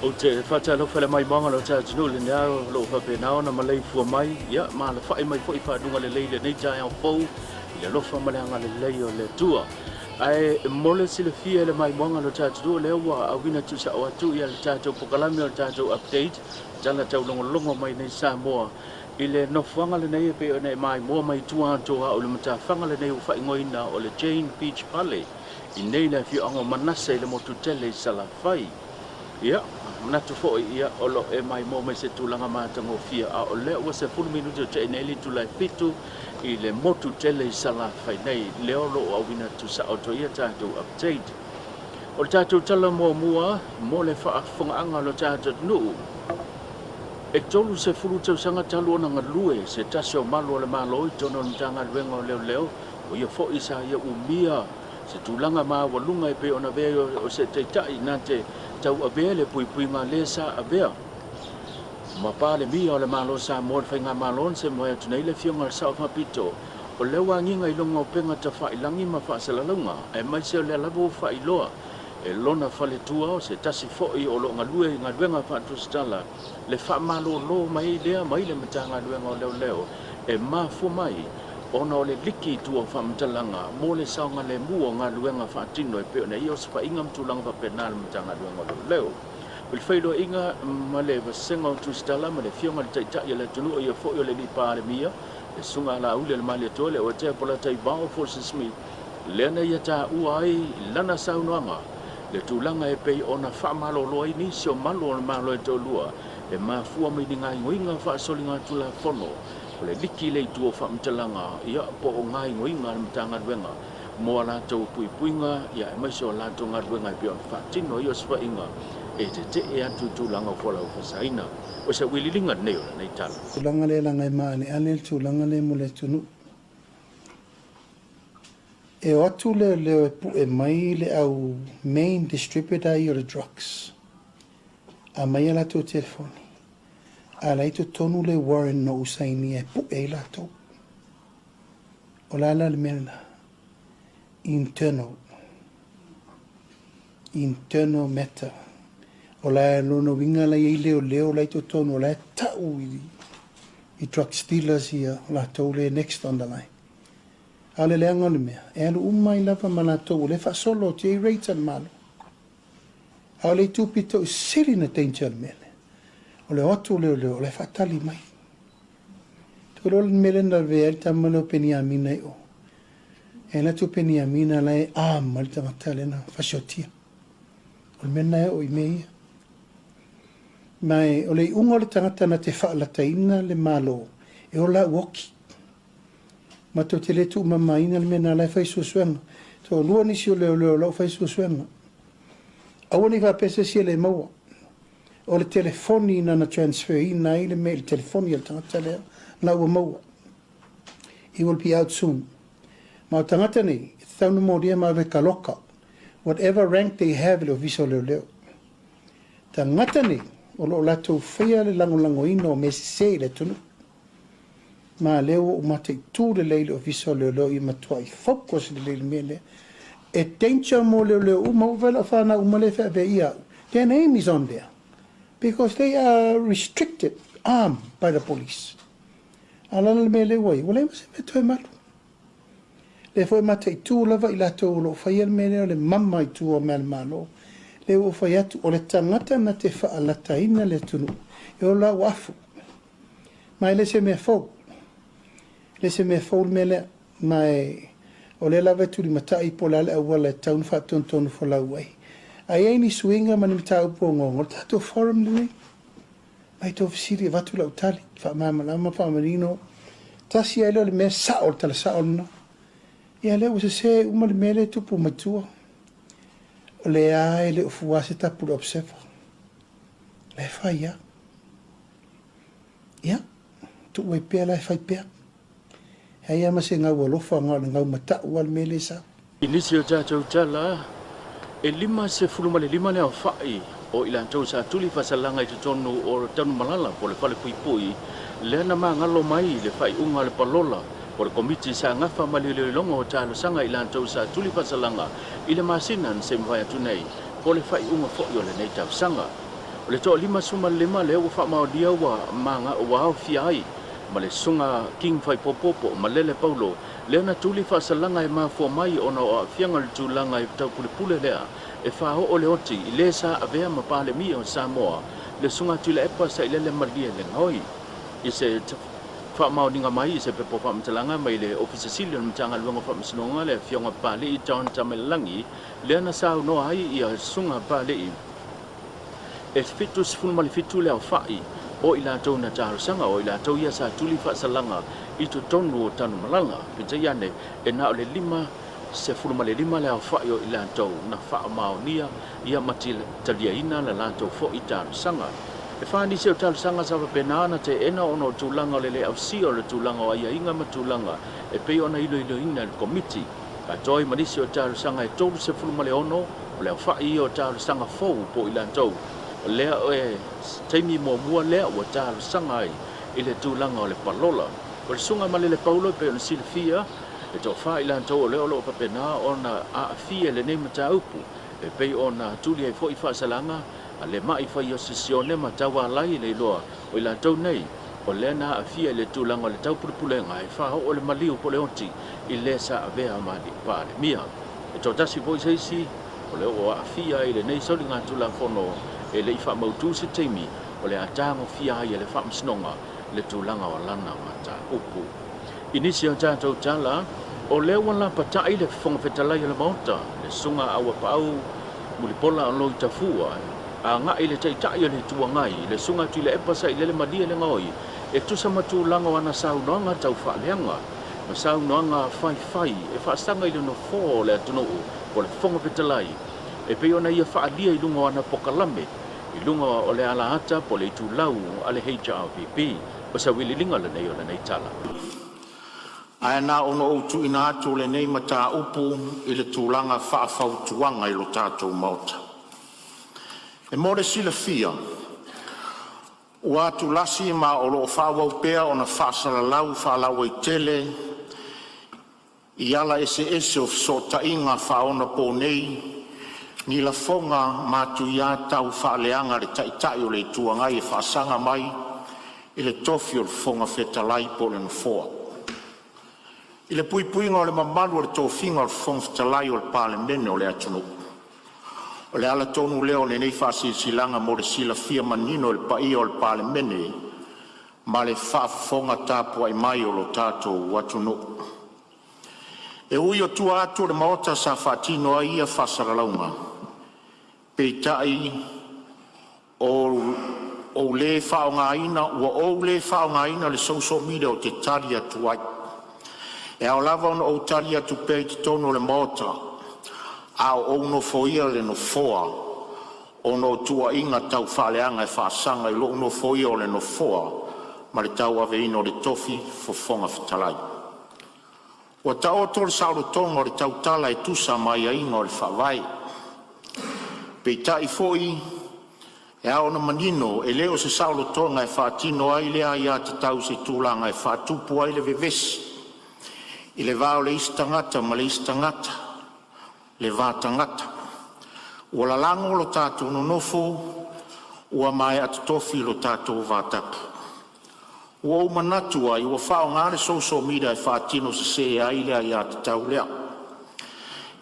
Ou te faatalofa i le maimoaga o lo tatou atunuu i lenei ao o lo o faapena ona maleifua mai, ia, ma alafai mai foi i faguga lelei i lenei taeao fou i le alofa ma le agalelei o le Atua. Ae mo le silafia i le maimoaga o lo tatou atunuu, o lea ua auina tuusao atu ia le tatou pokalame o le tatou update, tala taulogologo mai nei Samoa i le nofoaga lenei e pei ona e maimoa mai tua atu o au i le matafaga lenei ua faaigoaina o le Jane Beach Fale i nei le afioaga o Manase i le motu tele i Salafai. Ia, manatu foi ia o lo o e maimoa mai se tulaga matagofie, a o lea ua 10 minute o tea nei le itula e 7 i le motu tele i Salafai nei, lea o lo o auina tuusao atu ai ia tatou update. O le tatou tala muamua mo le faafofogaaga o lo tatou atunuu, e 30 tausaga talu ona galue se tasi o malu o le Malo i totonu o le Matagaluega o Leoleo, o ia foi sa ia umia se tulaga maualuga e pei ona avea o se taitai na te tauavea le puipuiga lea sa avea ma Palemia o le Malo Samoa i le Faigamalo na semua atu nei le Afioga i le Sao Faapito. O lea ua agiga i luga o upega tafailagi ma faasalalauga, aemaise o lea lava ua faailoa e lona faletua o se tasi foi o lo o galue i galuega faatusitala le faamalolo mai lea mai le Matagaluega o Leoleo e mafua mai ona o le liki i tua o faamatalaga mo le saogalemu o galuega faatino e pei ona i ai osofaiga ma tulaga faapena a le Matagaluega o Leoleo. O le feiloaiga ma le vasega o tusitala ma le Afioga i le Taitai o le atunuu o ia foi o le Alii Palemia, le Susuga a Laauli o le Malietoa, le Oatea Polataivao Fosi Smith, lea na ia taua ai i lana saunoaga le tulaga e pei ona faamalolo ai nisi o malu o le Malo e toalua e mafua mai ni gaoioiga faasoligatulafono o le liki le itu o faamatalaga ia po o gaoioiga a le Matagaluega mo a latou puipuiga ia aemaise o latou galuega e pei ona faatino ai osofaiga e tetee atu i tulaga o fualaau faasaina. O se auiliiliga lenei o lenei tala. Tulaga lea leaga e maaleale le tulaga lea mo le atunuu. E o atu leoleo e pue mai le au main distributor ia o le drugs. Aumai a latou telefoni. A la e i totonu le warrant na ou sainia e pue ai latou. O le a la le mea lena? Internal. Internal matter. O la lona uiga la e i ai leoleo la e i totonu o la e tau i drugs dealers ia latou lea e next on the line. A o le leaga o le mea, e alu uma ai lava ma latou o lea e faasolo atu i ai rates a le Malo. A o le itu pito i sili ona danger o le mea lea, o le o atu o leoleo o la e faatali mai. Tou iloa le mea lea na lavea ai le tama lea o Peniamina i o. E alu atu o Peniamina la e arm ai le tagata lea na fasiotia. O le mea lena e oo i mea ia. Ma e, o le iuga o le tagata na te faalataina le Malo, e ola au oki. Matou te le tuumamaina le mea na la e fai suesuega. Toalua nisi o leoleo o la ua fai suesuega. Aua ne i faapea se isi e le maua. O le telefoni na na transfer ina ai le mea i le telefoni a le tagata lea, la ua maua. It will be out soon. Ma o tagata nei, e tatau ona molia ma ave kaloka. Whatever rank they have i le ofisa o leoleo. Tagata nei, o lo o latou faia le lagolagoina o mea sese i le atunuu. Ma lea ua ou mataitu lelei i le Ofisa o Leoleo ia matuai focus lelei i le mea lea. E danger mo leoleo uma, ua fai lau fanau uma lea e feavea ia au. Their name is on there because they are restricted, armed by the police. A lala le mea lea ua i ai, ua leai ma se mea toe malu. Lea foi e mataitu lava i latou o lo o faia le mea lea o le mama i tua o mea a le Malo. Lea ua ou fai atu, o le tagata na te faalataina le atunuu, e ola ua afu. Ma e le se mea fou. E le se mea fou le mea lea. Ma e, o lea lava e tulimatai po o le a le auala e tatau ona faatonutonu folau ai. A i ai ni suiga ma ni mataupu ogaoga, o le tatou forum lenei. Mai tou fesili, avatu lau tali, faamalamalama, faamanino. Tasi ai lea o le mea sao, o le tala sao lena. Ia lea ua sese uma le mea lea e tupu mai tua. O lea e le o fua se tapu i le observer. O la e fai lava. Ia, tuu ai pea la e fai pea. E ai lava ma se gau alofa na o le gau matau lava le mea lea e sau. I nisi o tatou tala, e 55 le aofai o i latou sa tuli faasalaga i totonu o Tanumalala po o le Falepuipui lea na magalo mai i le faaiuga a le palola po o le Komiti sa gafa ma le iloiloga o talosaga i latou sa tuli faasalaga i le masina na se i mavae atu nei po o le faaiuga foi o lenei tausaga. O le toa 55 lea ua faamaonia ua maga ua aofia ai ma le Susuga King Faipopo po o Malele Paulo lea na tuli faasalaga e mafua mai ona o aafiaga o le tulaga e taupulepule lea e faaoo le oti i le sa avea ma Palemia o Samoa le Susuga Tuilaepa Sailele Malielegaoi. I se faamaoniga mai i se pepa o faamatalaga mai le Ofisa Sili o le Matagaluega o Faamasinoga le Afioga Papali'i John Tamailalagi lea na saunoa ai ia Susuga Papali'i e 77 le aofai o i latou na talosaga o i latou ia sa tuli faasalaga i totonu o Tanumalala. Peitai ane, e na o le 55 le aofai o i latou na faamaonia ia ma taliaina la latou foi talosaga. E fa nisi o talosaga sa faapena ona teena ona o tulaga o le le ausia o le tulaga o aiaiga ma tulaga e pei ona iloiloina e le Komiti. Atoa ai ma nisi o talosaga e 36 o le aofai ia o talosaga fou po o i latou lea e taimi muamua lea ua talosaga ai i le tulaga o le palola. O le Susuga Malele Paulo e pei ona silafia, e toafa i latou o lea o lo o faapena ona aafia i lenei mataupu e pei ona tuli ai foi faasalaga a le mai fai o Sisione ma Taualai i le iloa o i latou nei o lea na aafia i le tulaga o le taupulepulega e faaoo le maliu po o le oti i le sa avea ma Palemia. E toatasi foi se isi o lea ua aafia i lenei soligatulafono e le i faamautu se taimi o le a tagofia ai e le Faamasinoga le tulaga o lana mataupu. I nisi o tatou tala, o lea ua lapatai le Fofoga Fetalai o le Maota, le Susuga Auapaau Mulipola Oloitafua, agai i le Taitai o le Itu Agai, le Susuga Tuilaepa Sailele Malielegaoi, e tusa ma tulaga o ana saunoaga taufaaleaga ma saunoaga faifai e faasaga i le nofoa o le atunuu po o le Fofoga Fetalai e pei ona ia faaalia i luga o ana pokalame i luga o le alaata po o le itulau a le HRPP. O se auiliiliga lenei o lenei tala. Ae na ona ou tuuina atu o lenei mataupu i le tulaga faafautuaga i lo tatou Maota. E mo le silafia ua atulasi ma o lo o faaauau pea ona faasalalau faalauaitele i ala eseese o fesootaiga faaonaponei ni lafoga matuia taufaaleaga a le Taitai o le Itu Agai e faasaga mai i le tofi o le Fofoga Fetalai po o le Nofoa. I le puipuiga o le mamalu o le tofiga o le Fofoga Fetalai o le Palemene o le atunuu. O le ala tonu lea o lenei faasilasilaga mo le silafia manino e le paia o le Palemene ma le faafofoga tapuai mai a lo tatou atunuu. E ui o tua atu o le Maota sa faatino ai ia faasalalauga, peitai ua ou le faaaogaina le social media ou te tali atu ai. E ao lava ona ou tali atu pea i totonu o le Maota a o ou nofoia le Nofoa ona o tuuaiga taufaaleaga e faasaga i lou nofoia o le Nofoa ma le tauaveina o le tofi Fofoga Fetalai. Ua taoto le saolotoga o le tautala e tusa ma aiaiga o le Faavae. Peitai foi, e ao ona manino, e le o se saolotoga e faatino ai lea aiatatau i se tulaga e faatupu ai le vevesi i le va o le isi tagata ma le isi tagata, le va tagata. Ua lalago lo tatou nonofo ua maea totofi lo tatou vatapu. Ua ou manatu ai ua faaaoga le social media e faatino sese ai le aiatatau lea.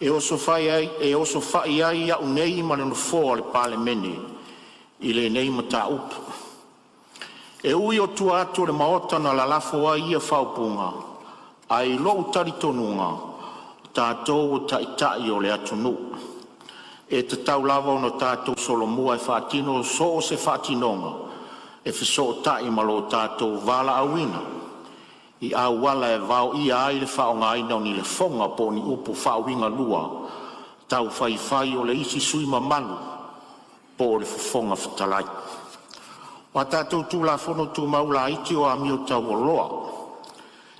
E osofai ai au nei ma le Nofoa o le Palemene i lenei mataupu. E ui o tua atu o le Maota na lalafo ai ia faaupuga, ae i lou talitonuga, o tatou o taitai o le atunuu. E tatau lava ona tatou solomua e faatino so o se faatinoga e fesootai ma lo tatou valaauina i auala e vaoia ai le faaaogaina o ni lafoga po o ni upu faauigalua taufaifai o le isi sui usufono mamalu po o le Fofoga Fetalai. O a tatou Tulafono Tumau laiti o amio taualoa,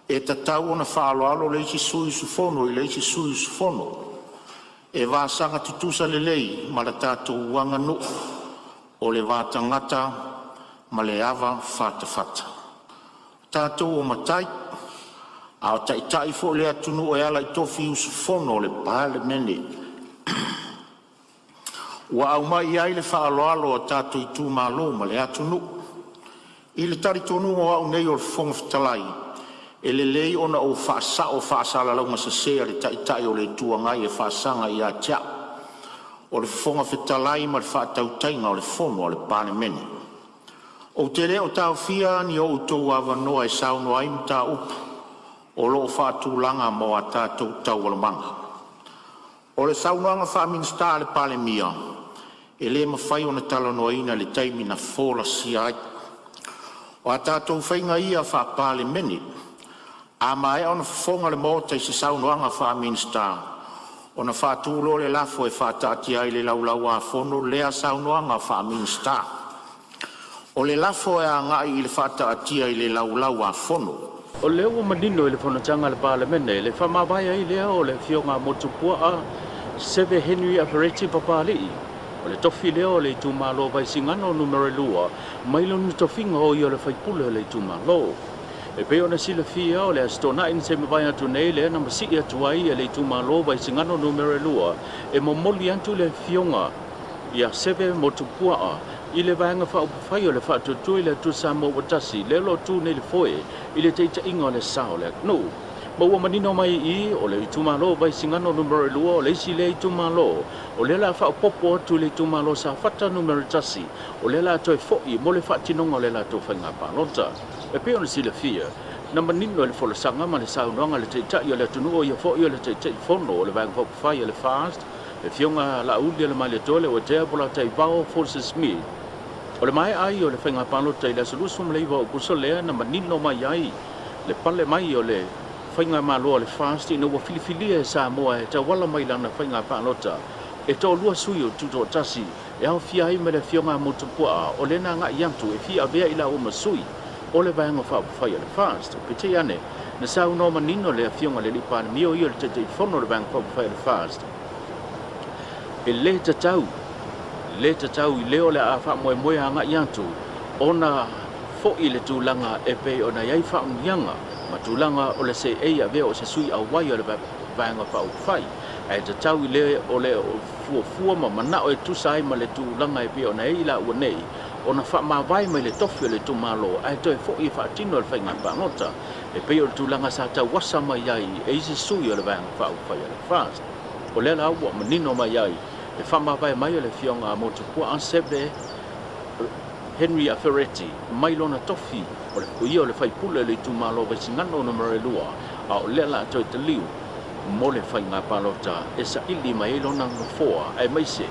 e tatau ona faaaloalo le isi sui usufono i le isi sui usufono e vasaga tutusa lelei ma la tatou aganuu o le va tagata ma le avafatafata. O tatou o matai, a o taitai foi le atunuu e ala i tofi usufono o le Palemene. Ua aumai i ai le faaaloalo a tatou itumalo ma le atunuu. I le talitonuga o au nei o le Fofoga Fetalai, e lelei ona ou faasao faasalalauga sese a le Taitai o le Itu Agai e faasaga ia te a'u o le Fofoga Fetalai ma le faatautaiga o le Fono a le Palemene. Ou te le o taofia ni o outou avanoa e saunoa ai i mataupu o lo o faatulaga mo a tatou Taualumaga. O le saunoaga faa-Minisita a le Palemia, e le mafai ona talanoaina i le taimi na folasia ai. O a tatou faiga ia faa-Palemene, a maea ona fofoga le Maota i se saunoaga faa-Minisita, ona faatu loa lea o le lafo e faataatia ai i le Laulau-a-Fono lea saunoaga faa-Minisita. O le lafo e agai i le faataatia i le Laulau-a-Fono. O lea ua manino i le fonotaga a le Palemene le faamavae ai lea o le Afioga a Motuopuaa Seve Henry Afereti Papali'i, o le tofi lea o le itumalo Vaisigano Nu.2 mai lona tofiga o ia o le faipule o le itumalo. E pei ona silafia o le Aso Toonai na se i mavae atu nei lea na masii atu ai e le itumalo Vaisigano Nu.2 e momoli atu le afioga ia Seve Motuopuaa i le Vaega Faaupufai o le Faatuatua i le Atua Samoa ua Tasi, lea o lo o tu nei i le foe i le taitaiga o le sa o le atunuu. Ma ua manino mai i i, o le itumalo Vaisigano Nu.2 o le isi lea itumalo o lea o le a faaopoopo atu i le itumalo Safata Nu.1, o lea o le a toe foi mo le faatinoga o le latou faiga palota. E pei ona silafia, na manino i le folasaga ma le saunoaga a le Taitai o le atunuu, o ia foi o le Taitaifono o le Vaega Faaupufai a le FAST, le Afioga Laaulialemalietoa Leuatea Polataivao Fosi Smith, o le maea ai o le faiga palota i le aso 29 o Aokuso lea na manino mai ai le pale mai o le faigamalo a le FAST ina ua filifilia e Samoa e tauala mai lana faiga palota e toalua sui o Tutoatasi e aofia ai ma le Afioga a Motuopuaa, o lea na agai atu e fia avea i laua ma sui o le Vaega Faaupufai a le FAST. Peitai ane, na saunoa manino le Afioga i le Alii Palemia, o ia o le Taitaifono o le Vaega Faaupufai a le FAST, e le tatau, le tatau i lea o le a faamoemoe agai atu ona foi le tulaga e pei ona i ai faaumiaga ma tulaga o le seei avea o se sui auai o le Vaega Faaupufai, ae tatau i le o le fuafua ma manao e tusa ai ma le tulaga e pei ona i ai laua nei ona faamavae mai le tofi o le itumalo ae toe foi e faatino le faiga palota e pei o le tulaga sa tauasa mai ai e isi sui o le Vaega Faaupufai a le FAST. O lea la ua manino mai ai le faamavae mai o le Afioga a Motuopuaa Seve Henry Afereti mai lona tofi o le ia o le faipule o le itumalo Vaisigano Nu.2, a o lea la toe taliu mo le faiga palota e saili mai ai lona nofoa, aemaise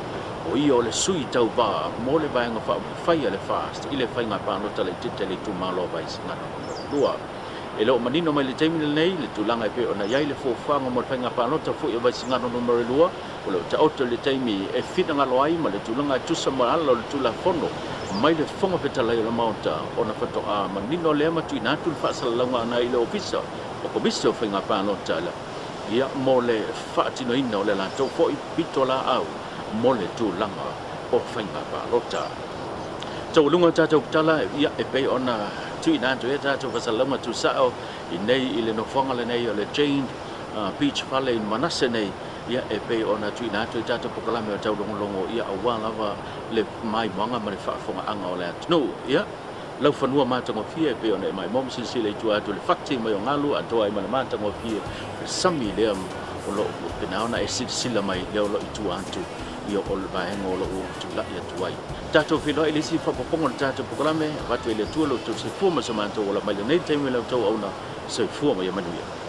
o ia o le sui tauva mo le Vaega Faaupufai a le FAST i le faiga palota laitiiti a le itumalo Vaisigano Nu.2. E le o manino mai le taimi lenei le tulaga e pei ona i ai le fuafuaga mo le faiga palota foi o Vaisigano Nu.2, o lo o taoto i le taimi e finagalo ai ma le tulaga e tusa ma ala o le Tulafono mai le Fofoga Fetalai o le Maota ona faatoa manino lea ma tuuina atu le faasalalauga agai i le Ofisa o Komisi o Faiga Palota ia mo le faatinoina o le latou foi pitolaau mo le tulaga o faiga palota. Taualuga o tatou tala ia e pei ona tuuina atu ai tatou faasalalauga tuusao i nei i le nofoaga lenei o le Jane Beach Fale i Manase nei, ia e pei ona tuuina atu ai tatou polokalame o taulogologo ia aua lava le maimoaga ma le faafofogaaga o le atunuu. Ia laufanua matagofie e pei ona e maimoa ma silasila i tua atu i le fati mai o galu atoa ai ma le matagofie o le sami lea o lo o faapena ona e silasila mai lea o lo o i tua atu ia o le vaega o lo o tulai atu ai. Tatou feiloai i le isi faaopoopoga o le tatou polokalame, avatu ai le Atua lo outou soifua ma so matou ola mai lenei taimi i la outou auauna. Soifua ma ia manuia.